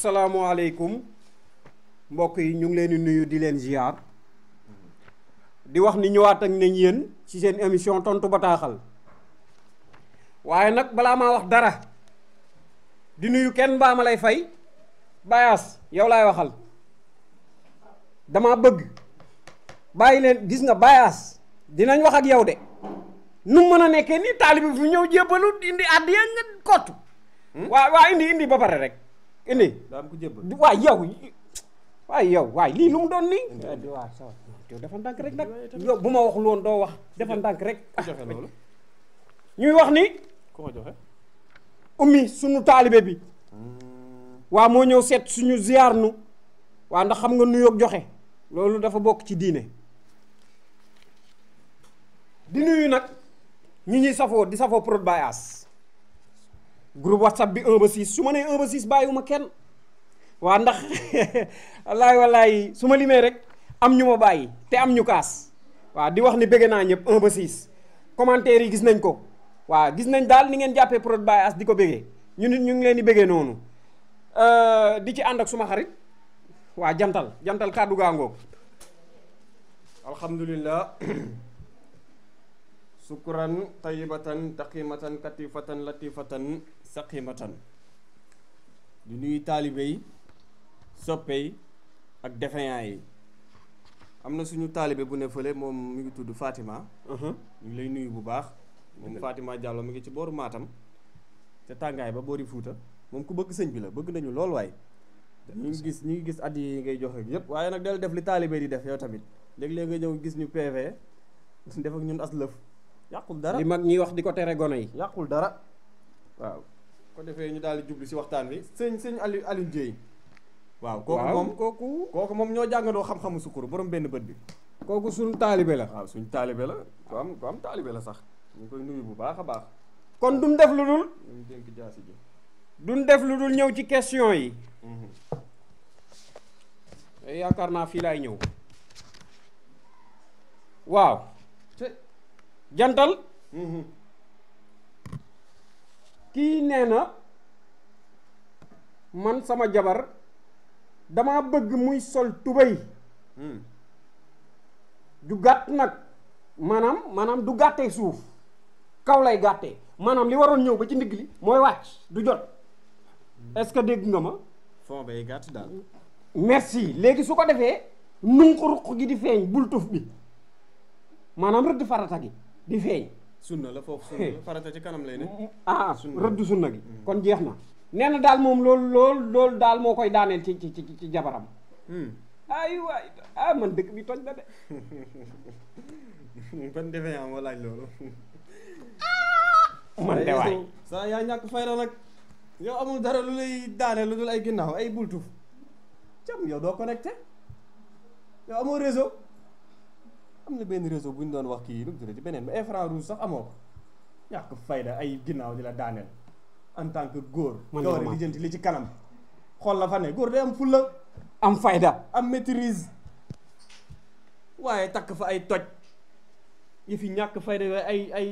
asalaamaaleykum mbokk yi ñu ngi leen di nuyu di leen ziar di wax ni ñëwaat ak nañ yéen ci seen émission tontu bataaxal waaye nag balaa maa wax dara di nuyu kenn mbaa ma lay fay Bayas yow laay waxal dama bëgg bàyyi leen gis nga Bayas dinañ wax ak yow de nu mën a nekkee ni taalibi fu ñëw jébbalu indi àddiya nga kottu waa indi ba pare rek indi waay yow lii lu mu doon nii waaw sa yow dafa ndànk rek nag yow bu ma waxul woon doo wax dafa ndànk rek ñuy wax ni ku ma joxe ummi suñu taalibe bi waa moo ñëw seet suñu ziar nu waa ndax xam nga nuyoog joxe loolu dafa bokk ci diine di nuyu nag ñu ñuy safoo di safoo Prod Bayas groupe whatsapp bi 1 ba 6 su ma nee 1 ba 6 bàyyiwuma kenn waa ndax wallaay su ma limee rek am ñu ma bàyyi te am ñu kaas waa di wax ni bëgg naa ñëpp 1 ba 6 commentaire yi gis nañ ko waa gis nañ daal ni ngeen jàppee Prod Bayas di ko bëggee ñu nit ñu ngi leen di bëggee noonu di ci ànd ak suma xarit waa jantal kàddu gaangoog alhamdulillah sukkuran tayyibatan taqimatan katifatan latifatan saqimatan di nuyu taalibe yi soppe yi ak defeyant yi am na suñu taalibe bu ne fële moom mi ngi tudd Fatima ñu ngi lay nuyu bu baax moom Fatima Diallo mi ngi ci booru Matam ca tàngaay ba boori Fuuta moom ku bëgg sëñ bi la bëgg nañu lool waaye ñu ngi gis at yi ngay joxe yëpp waaye nag del def li taalibe di def yow tamit léeg-léeg nga ñëw gis ñu PV def ak ñun as lëf yàqul dara li mag ñiy wax di ko tere gone yi yàqul dara waaw ko defee ñu daal di jublu si waxtaan bi sëñ Aliou Dieye waaw kooku moom ñoo jàngandoo xam-xamu sukkur borom benn bët bi kooku suñu taalibe la waaw suñu taalibe la ku am taalibe la sax ñu koy nuyu bu baax a baax kon duñ def lu dul ñu dénk jaasi ji duñ def lu dul ñëw ci question yi yaakaar naa fii laay ñëw waaw jantal kii nee na man sama jabar dama bëgg muy sol tubéy du gàtt nag maanaam du gàttee suuf kaw lay gàttee maanaam li waroon ñëw ba ci ndigg li mooy wàcc du jot est-ce que dégg nga ma fond bay gàtt daal merci léegi su ko defee nunq-ruq gi di feeñ bul tuf bi maanaam rëdd farata gi di feeñ sunna la foofu sunna la farata ci kanam lay ne rëdd sunna gi kon jeex na nee na daal moom loolu daal moo koy daaneel ci jabaram ay waay man dëkk bi toj na de ban defee moo laaj loolu man de waay saa yaa ñàkk fayda nag yow amul dara lu lay daaneel lu dul ay ginnaaw ay bultuf cam yow doo connecté yow amoo réseau am na benn réseau bu ñu doon wax kii nu mu tuddati beneen ba infra rouge sax amoo ko ñàkk fayda ay ginnaaw di la daaneel en tant que góor nga war a lijjanti li ci kanam xool la fa ne góor day am fulla am fayda am maîtrise waaye takk fa ay toj yi fi ñàkk fayda yooyu ay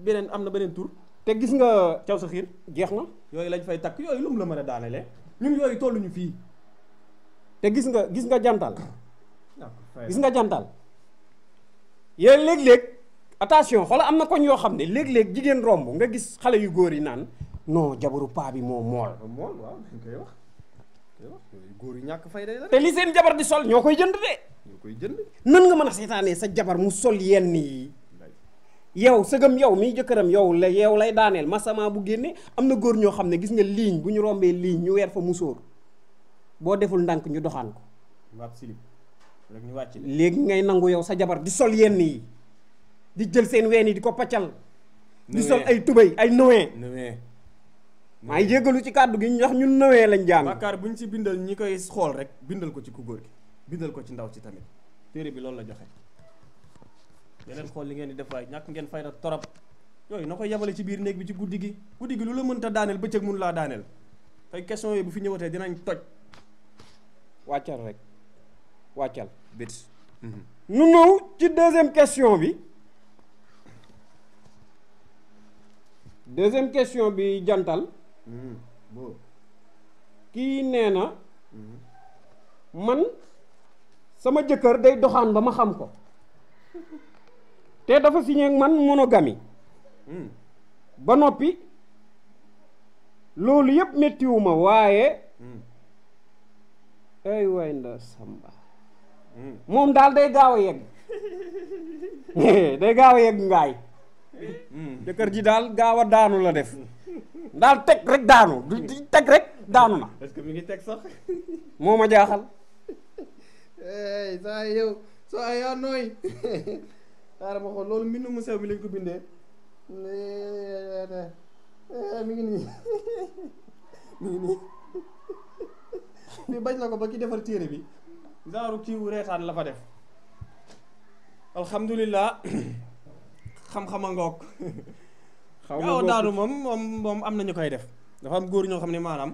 beneen am na beneen tur te gis nga caw sa xiir jeex na yooyu lañ fay takk yooyu lu mu la mën a daanelee ñun yooyu tolluñu fii te gis nga jantal gis nga jantal yooyu léeg-léeg attention xoola am na koñ yoo xam ne léeg-léeg jigéen romb nga gis xale yu góor yi naan non jabaru paa bi moo mool waaw dañ koy wax góor yu ñàkk fayda la te li seen jabar di sol ñoo koy jënd de ñoo koy jënd nan nga mën a seetaanee sa jabar mu sol yenn yi yow sëgam yow miy jëkkëram yow lay daaneel masama bu génne am na góor ñoo xam ne gis nga ligne bu ñu rombee ligne ñu weer fa musóor boo deful ndànk ñu doxaan ko waab silib rek ñu wàcc léegi ngay nangu yow sa jabar di sol yenn yi di jël seen ween yi di ko paccal di sol ay tubéy ay nowee maa ngi jéggalu ci kàddu gi ndax ñun nowee lañ jàng bàkkaar bu ñu ci bindal ñi koy xool rek bindal ko ci ku góor gi bindal ko ci ndaw ci tamit téere bi loolu la joxe yeneen xool li ngeen di def waaye ñàkk ngeen fayda torop yooyu na koy yabale ci biir néeg bi ci guddi gi lu la mënta daaneel bëccëg mënu laa daaneel ay question yooyu bu fi ñëwatee dinañ toj wàccal rek wàccal bét nu ñëw ci deuxième question bi jantal kii nee na man sama jëkkër day doxaan ba ma xam ko te dafa signé ak man monogamie ba noppi loolu yëpp méttiwuma waaye ay waay nda samba moom daal day gaaw a yegg day gaaw a yegg ngaay jëkkër ji daal gaaw a daanu la def daal teg rek daanu di teg rek daanu na. est-ce que mi ngi teg sax. moo ma jaaxal. saa yow soo ay yaa nooy xaaral ma xool loolu mbindu mu sew mi lañ ko bindee mi ngi nii mi ngi nii bi bañ na ko ba ki defar téere bi genre kii wu reetaan la fa def alhamdulilah xam-xama ngoog xaw gaaw daanu moom am na ñu koy def dafa am góor ñoo xam ne maanaam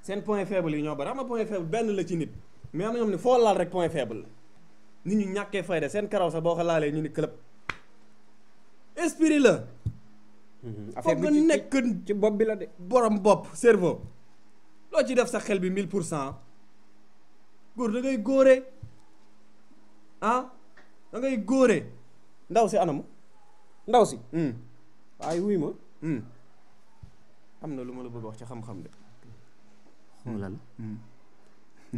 seen point faible yi ñoo bari xam nga point faible benn la ci nit mais am na ñoom ne foo laal rek point faible la nit ñu ñàkkee fayda seen karaw sax boo ko laalee ñu ni club esprit la foog nga nekk ci bopp bi la de borom bopp cerveau loo ci def sa xel bi 1000% góor da ngay góore ah da ngay góore ndaw si anamu ndaw si waaye wuy ma am na lu ma la bëgg wax ci xam-xam de xoolal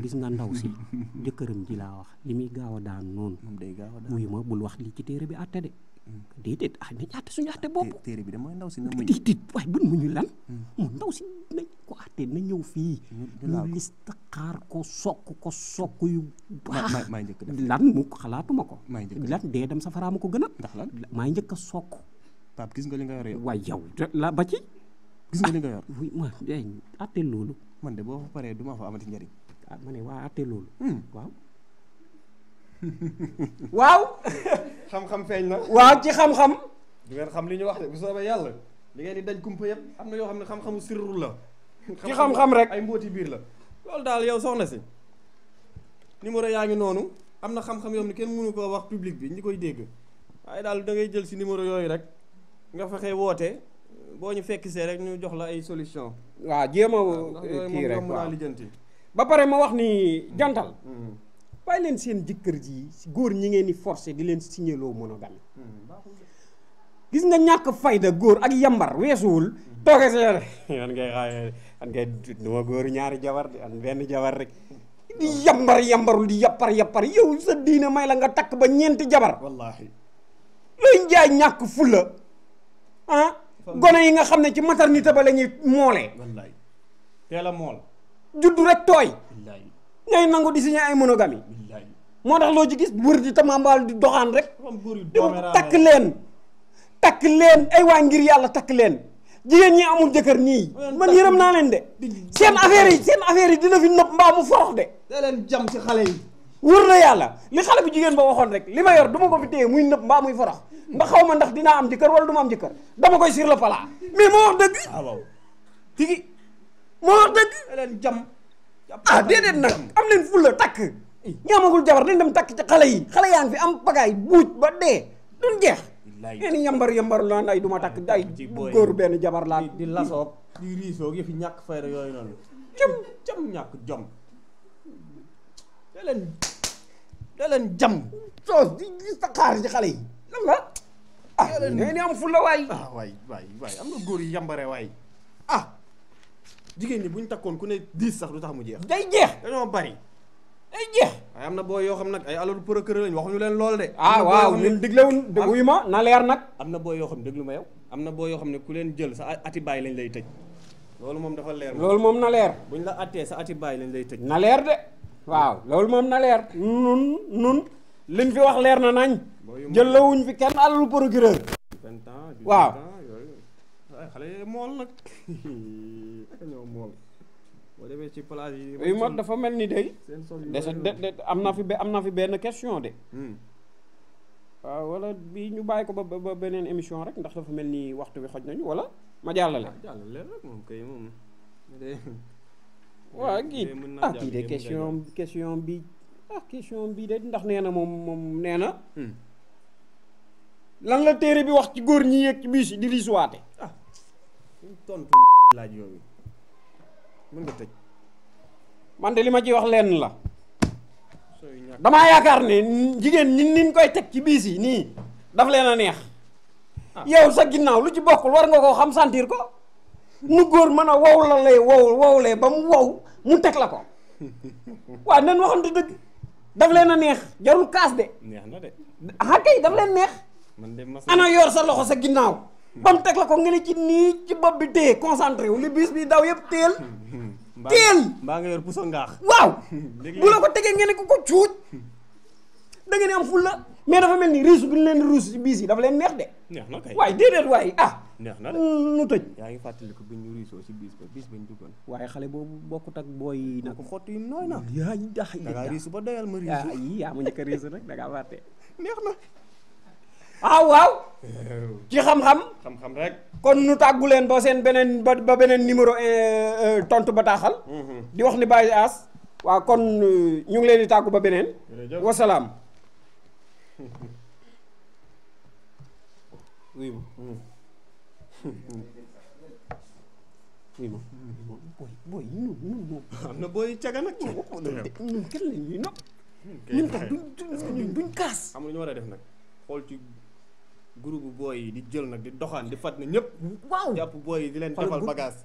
gis nga ndaw si jëkkëram ji laa wax li muy gaaw a daan noonu moom day gaaw a daan wuy ma bul wax lii ci téere bi àtte de déedéet ah nañ àtte suñu àtte bopp téere bi de mooy ndaw si na muñ déedéet waaye buñ muñu lan moom ndaw si nañ ko àtte na ñëw fii ñu listixaar ko sokk yu baax maa njëkk def lan mu xalaatuma ko lan dee dem safaraama ko gën a ndax lan maa njëkk a sokk Pape gis nga li nga yor yow waaye yow la ba ci gis nga li nga yor oui ma àtte loolu man de boo fa paree du ma fa amati njariñ ah ma ne waa àtte loolu waaw waaw xam-xam feeñ na waaw ci xam-xam du ngeen xam li ñu wax de bu soobee yàlla li ngeen di daj kumpa yëpp am na yoo xam ne xam-xamu sirru la ci xam-xam rek ay mbooti biir la loolu daal yow soxna si numéro yaa ngi noonu am na xam-xam yoo xam ne kenn mënu koo wax public bi ñi koy dégg waaye daal da ngay jël si numéro yooyu rek nga fexe woote boo ñu fekk see rek ñu jox la ay solution waaw jéem a kii rek waaw ba pare ma wax ni jantal bàyyi leen seen jëkkër ji góor ñi ngeen di forcer di leen signéloo monogamie gis nga ñàkk fayda góor ak yambar weesuwul tooge see an ngay xaaye an ngay duma góor ñaari jabar di an benn jabar rek di yambarul di yappar yow sa diine may la nga takk ba ñeenti jabar wallaahi looy njaay ñàkk fulla ah gone yi nga xam ne ci maternité ba la ñuy moolee wallaahi teel a mool juddu rek tooy ngay nangu di signé ay monogamie moo tax loo ci gis wër di tamambaal di doxaan rek takk leen ay waa ngir yàlla takk leen jigéen ñi amul jëkkër nii man yërëm naa leen de seen affaire yi dina fi nëpp mbaa mu forox de da leen jam ci xale yi wër na yàlla li xale bu jigéen ba waxoon rek li ma yor du ma ko fi téye muy nëpp mbaa muy forox ndax xaw ma ndax dinaa am jëkkër wala du ma am jëkkër dama koy sur le plat mais moo wax dëgg waaw tigi moo wax dëgg da leen jam déedéet nag am leen fulla takk ñi amagul jabar dañ dem takk ci xale yaa ngi fi am pagaay buuj ba dee duñ jeex ngeen yambar laan ay du ma takk ay góor benn jabar laa di lasoog di riisoog yëfi ñàkk fayda yooyu noonu jam ñàkk jom da leen jam soos di gis ta xaar ci xale yi lan la ngeen am fulla waay waay am na góor yi yambare waay jigéen ñi bu ñu takkoon ku ne 10 sax du tax mu jeex day jeex dañoo bari day jeex waaye am na boo yoo xam nag ay alalu procureur lañ waxuñu leen lool de waaw ñun diglewuñ wuyu ma na leer nag am na boo yoo xam ne déglu ma yow am na boo yoo xam ne ku leen jël sa ati baay lañ lay tëj loolu moom dafa leer loolu moom na leer buñ la attee sa ati baay lañ lay tëj na leer de waaw loolu moom na leer nun liñ fi wax leer na nañ jëlawuñ fi kenn alalu procureur 20 ans waaw yooyu xale yi mool nag ñoo mool boo demee ci plage yi ma dafa mel ni day de am na fi benn question de waaw wala bi ñu bàyyi ko ba beneen émission rek ndax dafa mel ni waxtu bi xoj nañu wala ma jàllale rek moom kay moom waaw kii de question bi de ndax nee na moom nee na lan la téere bi wax ci góor ñi yéeg ci biis yi di riisuwaate tontu laaj yooyu mën nga tëj man de li ma ci wax lenn la damaa yaakaar ne jigéen ñi niñ koy teg ci biis yi nii daf leen a neex yow sa ginnaaw lu ci bokkul war nga koo xam sentir ko nu góor mën a wow la lay wowlee ba mu wow mu teg la ko waaw nen waxante dëgg daf leen a neex jarul kaas de neex na de ah kay daf leen neex man de ana yor sa loxo sa ginnaaw ba mu teg la ko nga ne ci nii ci bopp bi téye concentré wu li bis bi daw yëpp teel mbaa nga yor puso ngaax waaw bu la ko tegee ngeen ne ko cuuj da ngeen am ful la mais dafa mel ni riis bi ñu leen di ruus ci biis yi dafa leen neex de neex na kay waaye déedéet waaye neex na de nu tëj yaa ngi fàttaliku bi ñu riisoo ci biis bañ duggoon waaye xale boobu bokkut ak booy yi nag ko xottu yi nooy na yaa ngi dax da ngaa riisu ba doyal ma riisu yaa ma njëkk a riisu rek da ngaa fàtte neex na waaw ci xam-xam rek kon nu tàggu leen ba seen beneen ba beneen numéro tontu bataaxal di wax ni Baye Ass waaw kon ñu ngi leen di tàggu ba beneen wasalaam oui ma booy ñun moom am na booy caga nag ñun kenn la ñuy nopp ñun tam duñ kaas am na ñu war a def nag xool ci groupe booy yi di jël nag di doxaan di fat na ñëpp waaw jàpp booy yi di leen defal bagage